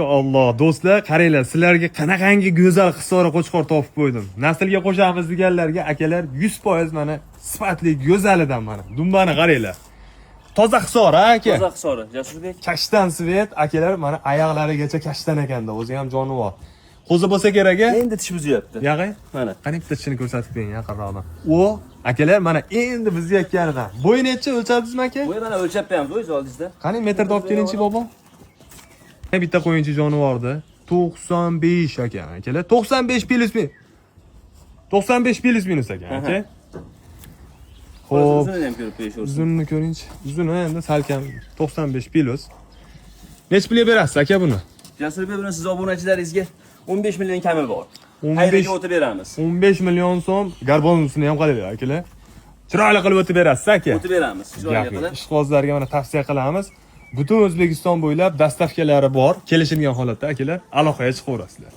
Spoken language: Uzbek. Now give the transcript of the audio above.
Alloh, do'stlar, qaranglar, sizlarga qanaqangi go'zal Hisori qo'chqor topib qo'ydim. Naslga qo'shamiz deganlarga, akalar, 100% mana sifatli go'zalidan mana. Dumbani qaranglar. Toza Hisor, ha, aka. Toza Hisori, Jasurbek. Kashtan цвет, akalar, mana oyoqlarigacha kashtan ekanda, o'zi ham jonivor. Qo'zi bo'lsa kerak, a? Endi tish buzyapti. Yog'i? Mana. Qani, bitta tishini ko'rsatib bering yaqinroqdan. O, akalar, mana endi buzayotganidan. Bo'yi necha, o'lchadingizmi, aka? Bo'yi mana o'lchab beramiz o'z oldingizda. Qani, metrda olib kelingchi, bobo. Bitta qo'yinchi jonivorni 95 ekan, akalar. 95 плюс минус. 95 плюс минус ekan, aka. Xo'p, Uzunini ham ko'rib qo'yishaversin. Uzunini ko'ringchi. Uzuni endi salkam 95 плюс. Necha pulga berasiz, aka, buni? Jasurbek, buni siz obunachilaringizga 15 million kami bor. 15 Xayriga o'tib beramiz. 15 million so'm, горбон sini ham qaranglar, akalar. Chiroyli qilib o'tib berasiz, aka. O'tib beramiz. Chiroyli Gap yo'q. qilib. Ishqibozlarga mana tavsiya qilamiz. Butun O'zbekiston bo'ylab доставка lari bor. Kelishilgan holatda, akalar, aloqaga chiqaverasizlar.